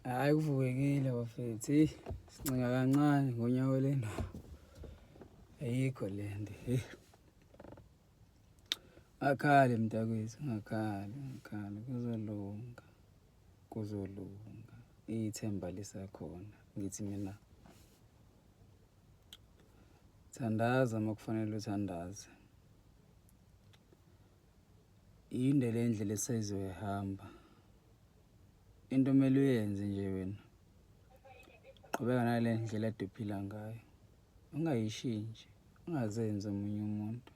Hhayi kuvukekile bafethu, eyi sincenga kancane ngonyawo lento. Ayikho le nto, heyi. Ungakhali mntakwethu, ungakhali, ungakhali kuzolunga, kuzolunga. Ithemba lisakhona, ngithi mina thandaza uma kufanele uthandaze. Yinde le ndlela esizoyihamba. Into omele uyenze nje wena, qhubeka nale ndlela ade uphila ngayo, ungayishintshi, ungazenzi omunye umuntu.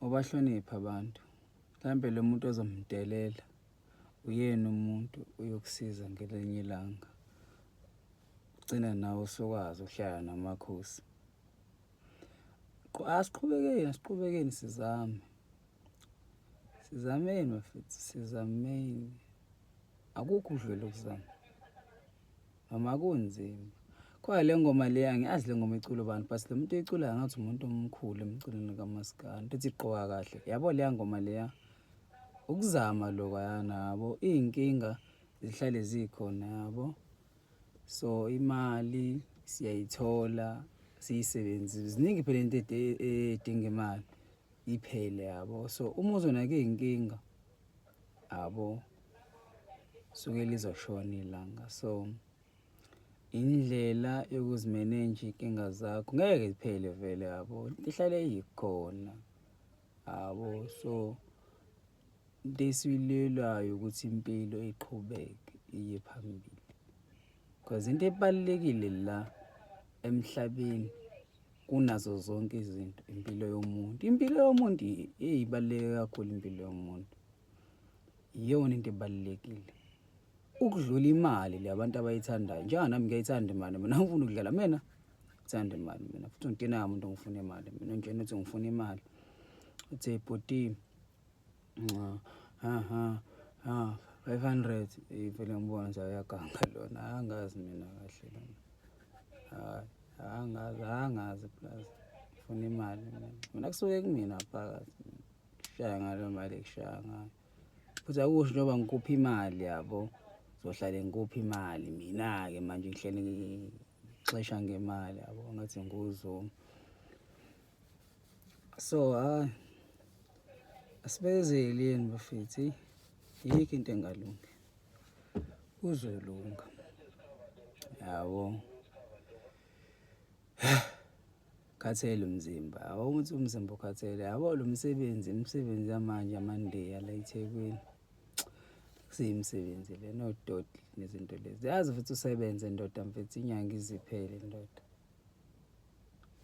Ubahloniphe abantu, mhlampe lo muntu ozomdelela uyena umuntu oyokusiza ngelinye ilanga, ugcine nawe usukwazi ukuhlala namakhosi. Asiqhubekeni, asiqhubekeni sizame. Sizameni bafethu, sizameni. Akukho ukudlula ukuzama. Noma kunzima. Khona le ngoma le angiyazi le ngoma iculwa ubani but lo muntu oyiculayo ngathi umuntu omkhulu emculweni kamaskandi. Uthi gqoka kahle. Yabo leya ngoma leya ukuzama lokwayana yabo iy'nkinga zihlale zikhona yabo. So imali siyayithola siyisebenzise. Ziningi phela into edinga imali iphele yabo. So uma uzonaka iy'nkinga yabo suke lizoshona ilanga. So indlela yokuzimenenja iy'nkinga zakho ngeke ziphele vele yabo, ihlale ikhona yabo. So into esiyilwelayo ukuthi impilo iqhubeke iye phambili because into ebalulekile la emhlabeni kunazo zonke izinto impilo yomuntu. Impilo yomuntu ibaluleke kakhulu impilo yomuntu, iyona into ebalulekile ukudlula imali le abantu abayithandayo. Njenganami ngiyayithanda imali mina, ngifuna ukudlala mina ngithanda imali mina, futhi ungidinayo umuntu ongifuna imali mina, ungitshena ukuthi ngifuna imali, uthi bhuti ha ha ha 500 vele ngibona nje uyaganga lona, angazi mina kahle lona, hayi angazi, angazi plus ngifuna imali mina, mina kusuke kumina phakathi kushaya ngalo mali ekushaya ngayo, futhi akusho njengoba ngikupha imali yabo zohlale ngikupha imali mina-ke manje ngihleli ngixesha ngemali yabo ngathi nguZuma. So hayi asibekezeleni bafethu, yikho into engalungi, kuzolunga yabo. Khathele umzimba, yabo ukuthi umzimba ukhathele yabo. Lo msebenzi, imisebenzi yamanje amandiya la eThekwini kusiyimisebenzi le nodoti nezinto lezi, yazi futhi usebenze ndoda mfethu inyanga iziphele ndoda.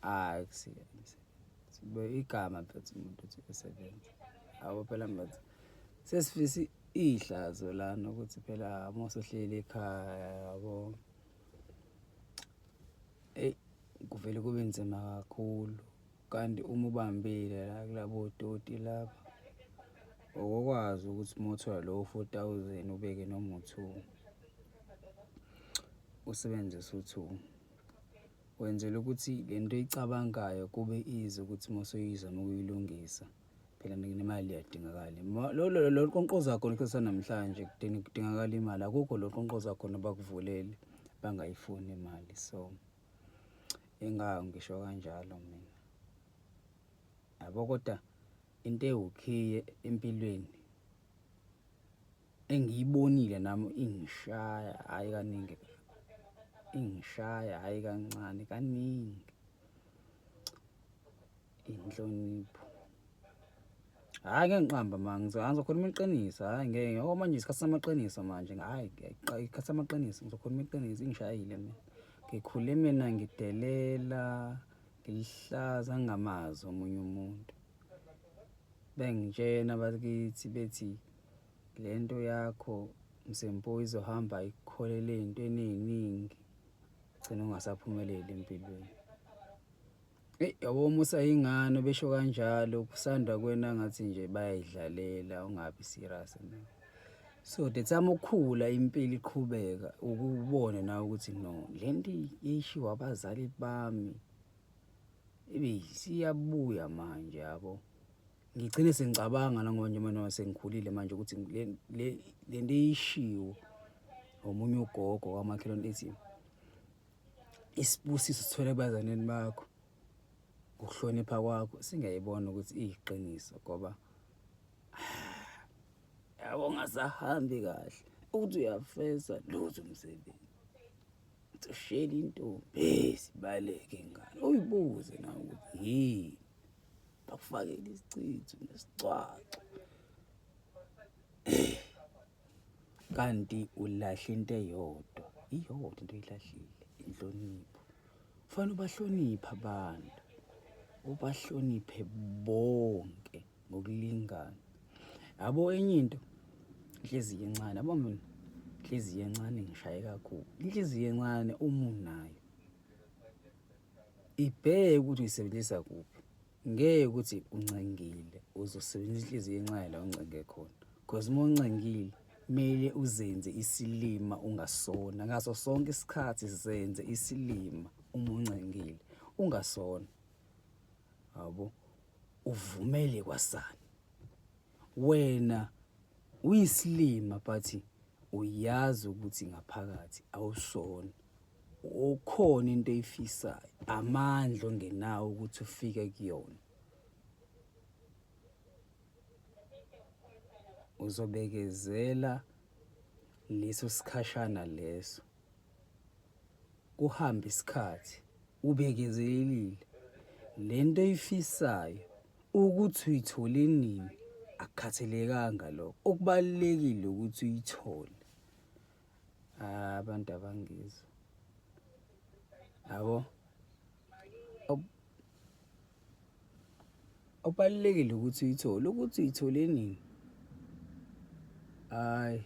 Hayi kusiya imisebenzi igama mfethu umuntu uthi usebenza yabo phela mfethu sesifisa ihlazo lana ukuthi phela uma usuhleli ekhaya yabo, eyi kuvele kube nzima kakhulu. Kanti uma ubambile la kulabo doti laba okokwazi ukuthi uma uthola lowo 4,000 ubeke noma u-2, usebenzise u-2 wenzela ukuthi le nto oyicabangayo kube easy ukuthi uma usuyizama ukuyilungisa phela nemali iyadingakala. Lo lo lo qonqoza khona isikhathi sanamhlanje kudingakala imali, akukho lo qonqoza khona bakuvulele bangayifuni imali. So ingako ngisho kanjalo mina yabo, kodwa into ewukhiye empilweni engiyibonile nami ingishaya hhayi kaningi, ingishaya hhayi kancane kaningi, inhlonipho. Hhayi ngeke ngiqambe amanga, ngizokhuluma iqiniso, hhayi ngeke ngoba manje isikhathi samaqiniso manje, hhayi isikhathi samaqiniso ngizokhuluma iqiniso, ingishayile mina. Ngikhule mina ngidelela, ngilihlaza ngingamazi omunye umuntu. Bengitshena abakithi bethi le nto yakho Msempo izohamba ikukholele ey'ntweni ey'ningi, ugcine ungasaphumeleli empilweni. Eyi yabo uma usayingane besho kanjalo kusanda kuwena ngathi nje bayayidlalela ungabi serious nawe. So the time ukhula impilo iqhubeka ukubone nawe ukuthi no le nto ishiwo abazali bami ibe isiyabuya manje yabo. Ngigcine sengicabanga nangoba nje manje sengikhulile manje ukuthi le le nto eyishiwo Omunye ugogo kwamakhelwane ethi isibusiso sithole ebazaneni bakho ngokuhlonipha kwakho singayibona ukuthi iyiqiniso ngoba yabo ungasahambi kahle ukuthi uyafesa lutho umsebenzi ushela intombi sibaleke ingane uyibuze nawe ukuthi yini bakufakele isichitho nesicwaco kanti ulahle into eyodwa iyodwa into oyilahlile inhlonipho kufanele ubahloniphe abantu ubahloniphe bonke ngokulingana yabo enye into inhliziyo encane yabo mina inhliziyo encane ngishaye kakhulu inhliziyo encane uma unayo ibheke ukuthi uyisebenzisa kuphi ngeke ukuthi uncengile uzosebenzisa inhliziyo encane la uncenge khona because uma uncengile kumele uzenze isilima ungasona ngaso sonke isikhathi zenze isilima uma uncengile ungasona yabo uvumele kwasani wena uyisilima but uyazi ukuthi ngaphakathi awusona ukhona into oyifisayo amandla ongenawo ukuthi ufike kuyona uzobekezela leso sikhashana leso kuhambe isikhathi ubekezelelile lento oyifisayo ukuthi uyithole nini akukhathalekanga lokho okubalulekile ukuthi uyithole Ah, abantu abangizwa yabo okubalulekile ukuthi uyithole ukuthi uyithole nini hayi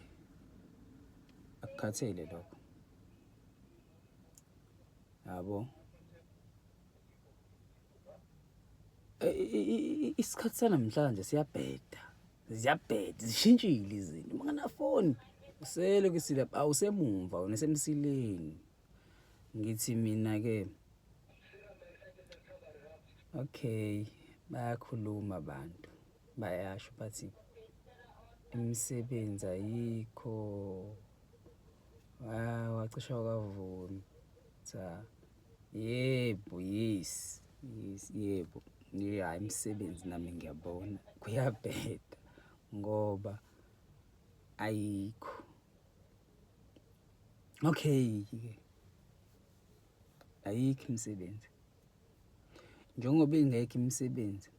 akukhathele lokho yabo isikhathi sanamhlanje siyabheda ziyabheda zishintshile izinto uma nganafoni usele kwisile awusemumva wena semsileni ngithi mina ke okay bayakhuluma abantu bayasho bathi imisebenzi ayikho wacisha wakavuma cha Yebo, yes, yes, yebo. Hhayi imisebenzi nami ngiyabona kuyabheda ngoba ayikho. Okay-ke, ayikho imisebenzi. Njengoba ingekho imisebenzi,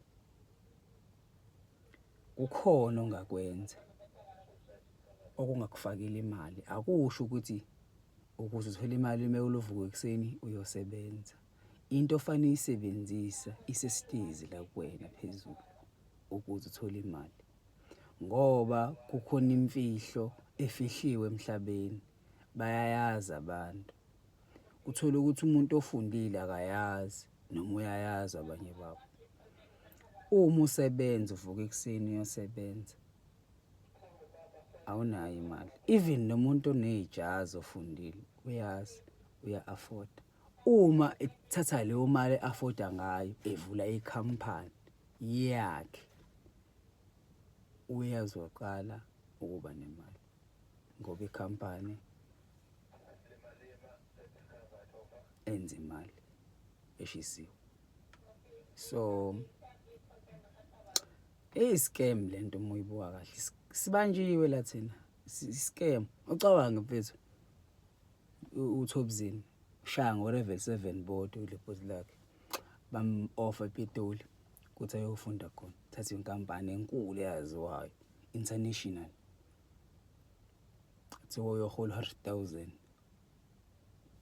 kukhona ongakwenza okungakufakela imali. Akusho ukuthi Ukuze uthole imali kumele uvuke ekuseni uyosebenza. Into ofanele uyisebenzisa isesitezi la kuwena phezulu ukuze uthole imali. Ngoba kukhona imfihlo efihliwe emhlabeni, bayayazi abantu. Uthole ukuthi umuntu ofundile akayazi noma uyayazi abanye babo. Uma usebenza uvuka ekuseni uyosebenza awunayo imali even nomuntu onezijazi ofundile uyazi uya-afforda uma ethatha leyo mali e-afforda ngayo evula ikhampani yakhe uyazoqala ukuba nemali ngoba ikhampani enza imali eshisiwe so Iyi-scam le nto uma uyibuka kahle. Sibanjiwe la thina. Scam. Ucabange mfethu. UThobzini ushaya ngo-level 7 bodwa ulebhuti lakhe. Bam-offer ePitoli ukuthi ayofunda khona. Thatha inkampani enkulu eyaziwayo, international. Kuthiwa uyohola 100,000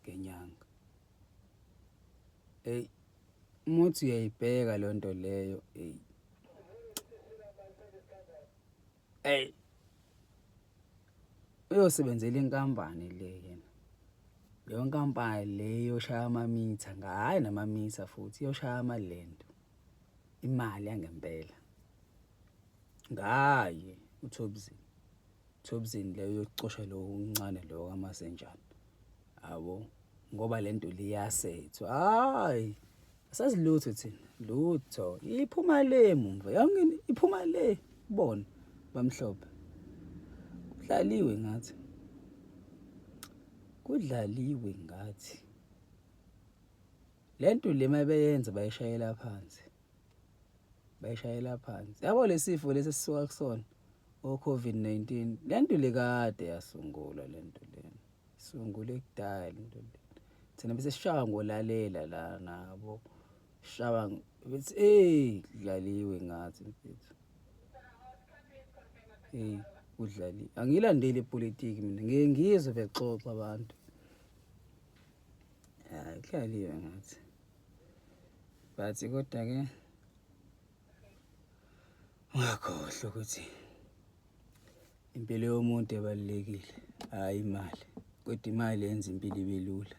ngenyanga. Eyi uma uthi uyayibheka leyo nto leyo eyi eyi uyosebenzela inkampani le yena leyo nkampani le yoshaya amamitha hhayi namamitha futhi iyoshaya amalendo imali yangempela ngaye uThobzini Thobzini leyo yocosha lo uncane lo kamasenjana yabo ngoba lento liyasethwa hayi asazi lutho thina lutho iphuma le mumva yonke iphuma le bona bamhlophe kudlaliwe ngathi. Kudlaliwe ngathi. Lento le mabeyenza bayishayela phansi. Bayishayela phansi. Yabo lesifo lesi esisuka kusona o COVID-19 lento le kade yasungulwa lento lena. Isungule kudala lento le. Thina bese sishaya ngolalela la nabo. Shaba bethi hey kudlaliwe ngathi mfethu. Hey kudlali. Angilandeli ipolitiki mina. Ngeke ngizwe bexoxa abantu. Hayi kudlaliwe ngathi. But kodwa ke ungakhohlwa ukuthi impilo yomuntu ebalulekile, hhayi imali. Kodwa imali yenza impilo ibe lula.